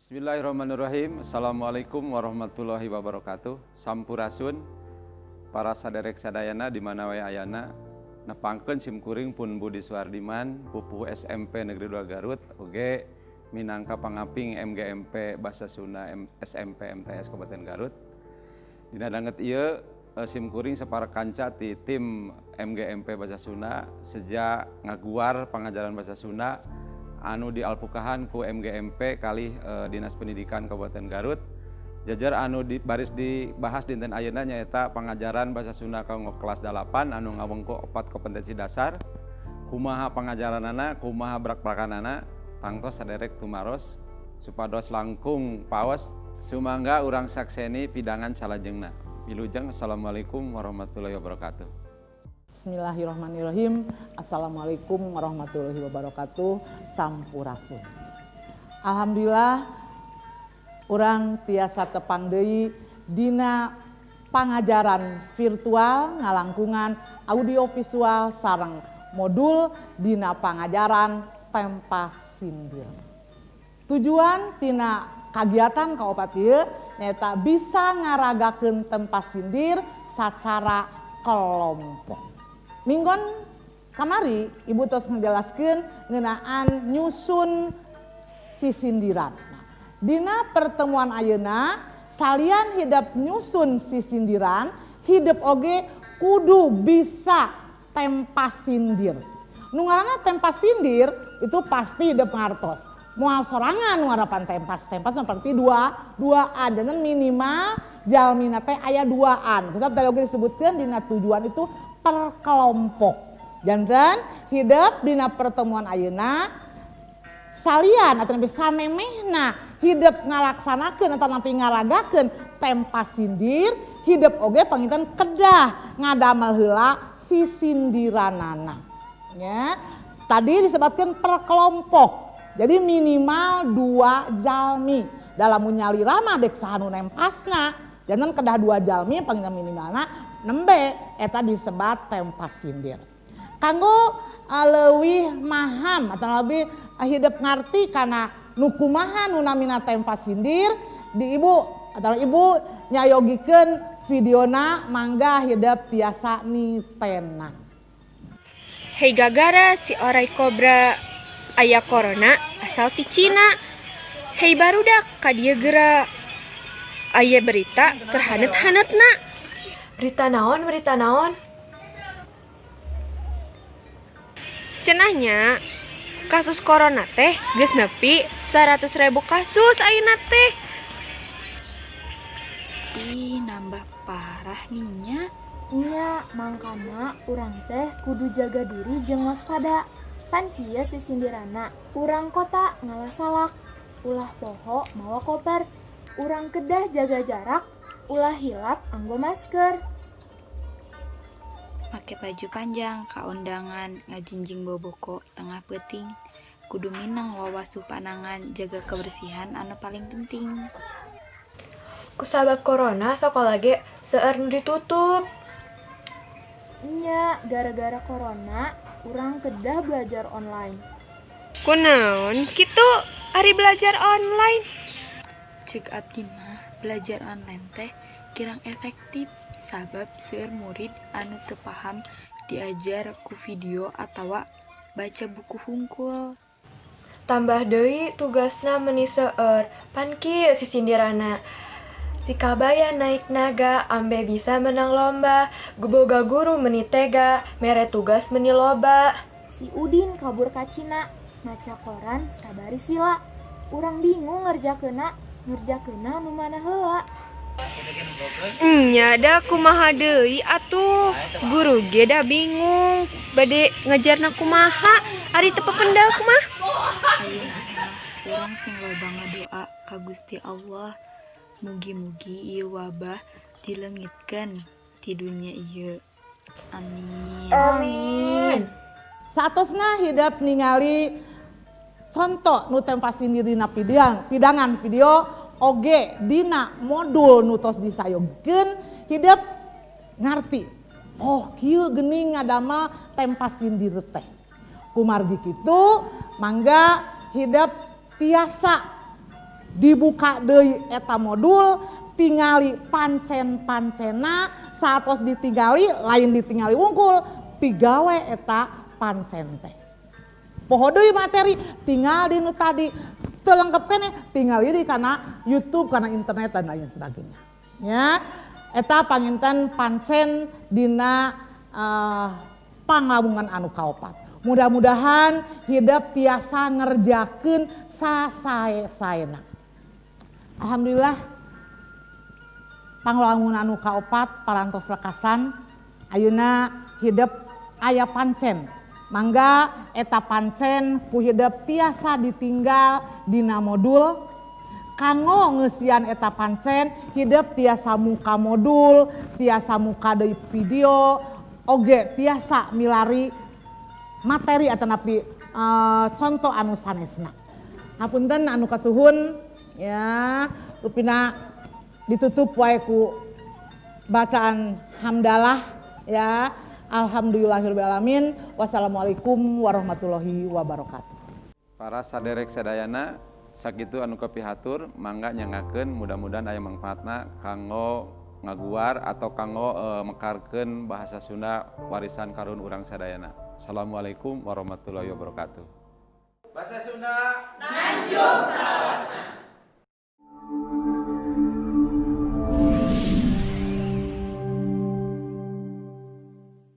Bismillahirrahmanirrahim. Assalamualaikum warahmatullahi wabarakatuh. Sampurasun para saderek sadayana di mana wae ayana. Nepangkeun simkuring pun Budi Suardiman, pupuh SMP Negeri 2 Garut, oge minangka pangaping MGMP Bahasa Sunda SMP MTS Kabupaten Garut. Dina danget ieu simkuring sapara kanca ti tim MGMP Bahasa Sunda sejak ngaguar pangajaran bahasa Sunda anu dialpukahan ku MGMP kali Dinas Pendidikan Kabupaten Garut. Jajar anu baris dibahas dinten ayeuna nyaeta pangajaran bahasa Sunda kanggo kelas 8 anu ngawengku 4 kompetensi dasar. Kumaha pangajaranana, kumaha brak-brakanana, tangtos saderek tumaros supados langkung paos. Sumangga urang sakseni pidangan salajengna. Wilujeng, assalamualaikum warahmatullahi wabarakatuh. Bismillahirrahmanirrahim. Assalamualaikum warahmatullahi wabarakatuh. Sampurasun. Alhamdulillah urang tiasa tepang deui dina pangajaran virtual ngalangkungan audiovisual sareng modul dina pangajaran tempas sindir. Tujuan tina kagiatan kaopat ieu nyaeta bisa ngaragakeun tempas sindir sacara kelompok. Minggon kamari ibu tos ngejelaskeun ngeunaan nyusun sisindiran. Nah, dina pertemuan ayeuna salian hidep nyusun sisindiran, hidep oge kudu bisa tempas sindir. Nu ngaranna tempas sindir itu pasti hidep ngartos. Moal sorangan nu ngarapan tempas, tempas seperti duaan, dan minimal jalmina teh aya duaan. Kusabab tadi oge disebutkeun dina tujuan itu per kelompok. Janten hidep dina pertemuan ayeuna salian atau nepi samemehna hidep ngalaksanakeun atau nepi ngaragakeun tempas sindir, hidep oge panginten kedah ngadamel heula sisindiranana. Ya. Tadi disebutkan per kelompok. Jadi minimal 2 jalmi. Dalam nyalira mah dek saha nu nempasna. Janten kedah 2 jalmi panginten minimalna nembe eta disebat tempas sindir. Kanggo leuwih maham atau lebih hidep ngarti kana nu kumaha nu namina tempas sindir di ibu atau ibu nyayogikeun videona mangga hidep tiasa nitenan. Hei gagara si orai kobra aya corona asal ti Cina. Hei barudak ka dieu geura aya berita keur haneut-haneutna. Berita naon, berita naon? Cenahnya kasus corona teh geus nepi 100.000 kasus ayeuna teh. Ih, nambah parah nih nya. Nya, mangkana urang teh kudu jaga diri jeung waspada. Pan kieu sisindirana, urang kota ngalah salak, ulah poho mawa koper, urang kedah jaga jarak, ulah hilap anggo masker. Make baju panjang ka undangan ngajinjing boboko tengah peuting, kudu mineng wawasuh panangan jaga kebersihan anu paling penting. Kusabab corona sakola ge seueur nu ditutup. Nya, gara-gara corona urang kedah belajar online. Kunaon kitu ari belajar online? Ceuk abdi mah belajar online teh kirang efektif sabab seueur murid anu teu paham diajar ku video atawa baca buku hungkul. Tambah deui tugasna meuni seueur, pan kieu sisindirana. Si kabayan naik naga, ambe bisa menang lomba, boga guru meni tega, mere tugas meni loba. Si Udin kabur ka Cina, maca koran sabari sila. Urang bingung ngerjakeuna, ngerjakeuna nu mana heula. Nya da kumaha deui atuh, guru ge da bingung, bade ngajarna kumaha, ari teu pependel kumaha. Ayeuna mah urang sing loba ngadoa ka Gusti Allah. Mugi-mugi ieu wabah dileungitkeun ti dunya ieu. Amin. Amin. Saatosna hidep ningali contoh nu tempas sindir dina pidangan video oge dina modul nu tos disayogkeun hidep ngarti. Oh, kieu geuning ngadamel tempas sindir teh. Kumargi kitu mangga hidep tiasa Dibuka deui eta modul, tingali pancen-pancena. Saatos ditingali, lain ditingali wungkul, pigawe eta pancen teh. Poho deui materi, tinggal di nu tadi teu lengkap keneh, tinggal di kana YouTube, kana internet, dan lain sebagainya. Ya, eta panginten pancen dina panglawungan anu kaopat. Mudah-mudahan hidep tiasa ngerjakeun sasae-saena. Alhamdulillah, panglawungan anu kaopat parantos lekasan. Ayeuna hidep aya pancen. Mangga eta pancen ku hidep tiasa ditinggal dina modul. Kanggo ngeusian eta pancen, hidep tiasa muka modul, tiasa muka deui video, oge tiasa milari materi atanapi contoh anu sanesna. Hapunten anu kasuhun ya, rupina ditutup wae ku bacaan hamdalah ya. Alhamdulillahirabbil alamin. Wassalamualaikum warahmatullahi wabarakatuh. Para saderek sadayana, sakitu anu kapihatur, mangga nyanggakeun, mudah-mudahan aya mangfaatna kanggo ngaguar atau kanggo mekarkeun bahasa Sunda warisan karuhun urang sadayana. Assalamualaikum warahmatullahi wabarakatuh. Bahasa Sunda Nanjung salawasna.